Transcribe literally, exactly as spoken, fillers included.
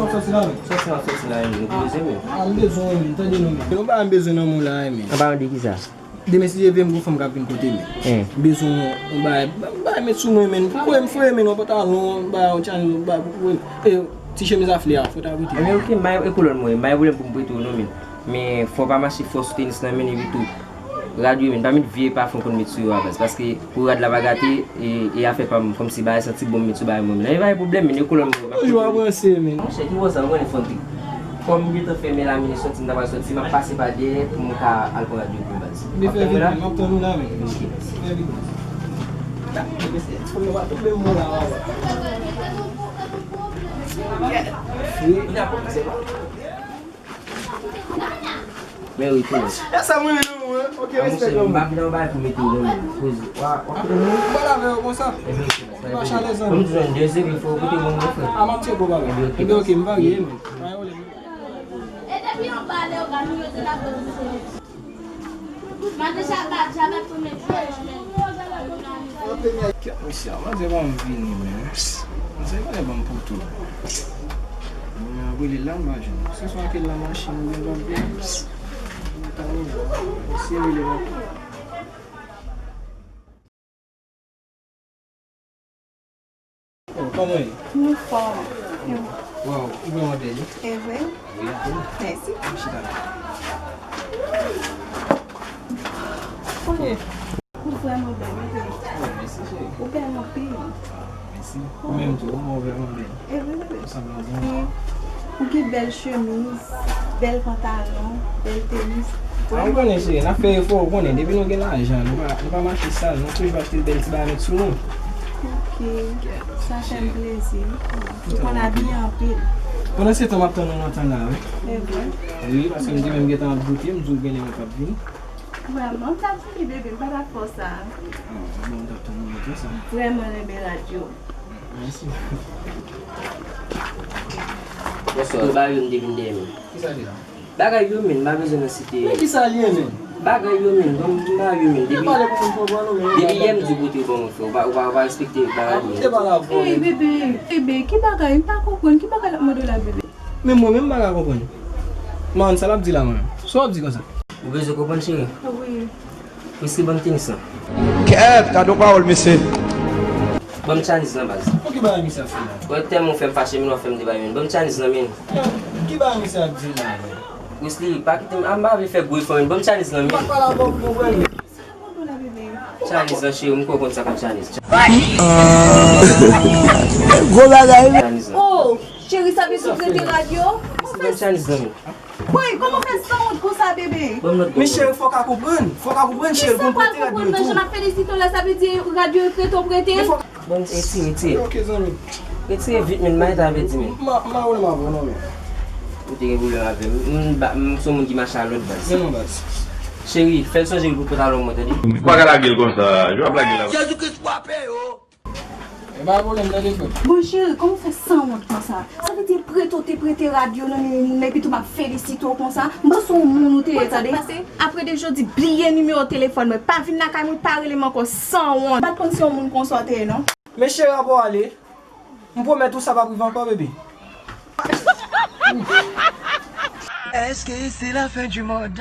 W ap sòti la menm? Sòti, m ap sòti la, men. Nou bezwen, men. Ah, m bezwen w, men. Tande non, men. Yon bagay m bezwen nan moun la, men. Anba yon de ki sa? Demen si Dye vle, m gon fanm k ap vin kote m. Hmm. M bezwen yon bagay, yon bagay met sou mwen, men. Voye m, voye m, yon pantalon, yon bagay, yon tchanj, yon bagay, voye m. E, ti chemiz a flè a, fò ta prete. Ebyen, oke, m bay e kolòn mwen, m bay pwoblèm pou m prete w non, men. Men, fò w pa mache fò sou tenis lan, men, epi tou. Rad yo, men, pa met vye pafon konn met sou yo a baz, paske pou rad la pa gate, e, e afè pa m, kòmsi bagay santi bon m met sou bagay mwen, men. E pa gen pwoblèm, men, e kolòn mwen. Toujou ap ranse, men. Monchè, ki bò sa, ou konnen fon trik. Kòm m gentan fèmen la, men sòti, m ta pral sòti, m ap pase pa dèyè pou m ka al pran rad yo pou baz. Vin fè vit, men, m ap tann ou la, men. Ok, mèsi. Fè vit. Fò yo pa tonbe mwen la, wa, wa. Wi. Men wi, tou. E sa mwen menm, wi. Ok, respè, granmoun. M pa vin anba pou mete w nan men. Poze. Wa, wa. M pa la avè yo konsa. Ebyen, ok, baz. Kòm di jwenn de zero, fò w kote bon, mon frè. A, m ap tcheke w, papa. Ebyen, ok, ebyen, ok, m pa gen, men. Pa gen pwoblèm. E depi anba, lè yo ka nou yo te la. Kèt, mesye, a, manzè pa vini, men. Manzè pa ban m poto. Mwen ap rele l la, m pa jwenn. Se swa ke l nan machin, oubyen l pa vini. Mwen ta rele l. Mesye rele l ankò. Oh, kòman w ye? M anfòm. Waw, ou vrèman bèl, wi. E vre? Wi, wi. Mèsi. Ann chita la. Oh, ou vrèman bèl, wi, bebe. Oh, mèsi, cheri. Ou bèl anpil. Ah, mèsi. Ou menm tou, ou vrèman bèl. E vre, bebe. Ou sanble yon zanj. Ou gen bèl chemiz, bèl pantalon, bèl tenis. Ah, ou konnen, cheri, n ap fè efò, ou konnen, depi nou gen lajan, nou pa, nou pa mache sal, nou toujou achte bèl ti bagay met sou nou. Ok, sa fè m plezi. Ou konn abiye anpil. Pandan se tan, m ap tann ou nan tan la, wi. E vre? Wi, paske m di menm gentan ap goute, m di w gen lè mwen p ap vini. Vrèman, m t ap vini, bebe, m pa t ap fè w sa. Ah, bon, m t ap tann ou nan tan sa. Vrèman renmen rad yo. Mèsi. Bonswa. Tout bagay yo m te vin dèyè men. Kisa ki la? Bagay yo men, m pa bezwen nan site. Men kisa l ye men? Bagay yo men, ban m bagay yo men. Depi, depi yè m di w kote yo ban mwen fè, ou pa, ou pa, ou pa respekte bagay yo men. Ey, bebe, bebe, ki bagay? M pa konprann. Ki bagay l ap mande w la, bebe? Men mwen menm m pa ka konprann. Man, sa l ap di la, man? Sa w ap di konsa? Ou bezwen konprann, cheri? Wi. Mesye, ban m tenis lan. Kèt, gade yon pawòl, mesye. Ban m tchaniz lan, baz. Pou ki bagay misye ap fè la? Wè, tèlman w fè m fache, men w ap fè m debay, men. Ban m tchaniz lan, men. Ki bagay misye ap di la, men? Wesley, pa kite m, a, m pa vle fè gwo efò, men. Ban m tchaniz lan, men. M pa pale avè w pou mwen. Tchaniz lan, cheri, m kwè w konn sa k ap tchaniz. Gwo bagay, wi. Tchaniz lan. Oh, cheri, sa vle di w prete rad yo? Ban m tchaniz lan, men. Woy, kòman w fè sanwont konsa, bebe? Ban m lòt. Men cheri, fò w ka konprann. Fò w ka konprann, cheri, pou m prete rad yo tou. Jan m ap felisite w la, sa vle di rad yo prete w, prete? Ban m retire, retire. Ok, zanmi. Retire vit, men, m pa gen tan avè di, men. M pa, m pa gen pwoblèm avè w non, men. Ou te gen pwoblèm avè m. M, m, m se yon moun ki mache a lòd baz. Men non, baz. Cheri, fè l sonje pou pantalon mwen, tande? Ou pa ka lage l konsa. Jan w ap lage l la. Jezi Kris frape yo. E pa pwoblèm, tande frè. Bon, cheri, kòman w fè sanwont konsa? Sa vle di prete w te prete rad yo nan men moun nan, epi tou m ap felisite w konsa? M panse w moun ou te ye, tande? Apre de jodi, bliye nimewo telefòn mwen. Pa vin lakay mwen, pa rele m ankò, sanwont. M pa t konn se yon moun konsa w te ye, non. Men cheri, apre w ale, m pwomèt ou sa p ap rive ankò, bebe. Est-ce que c'est la fin du monde?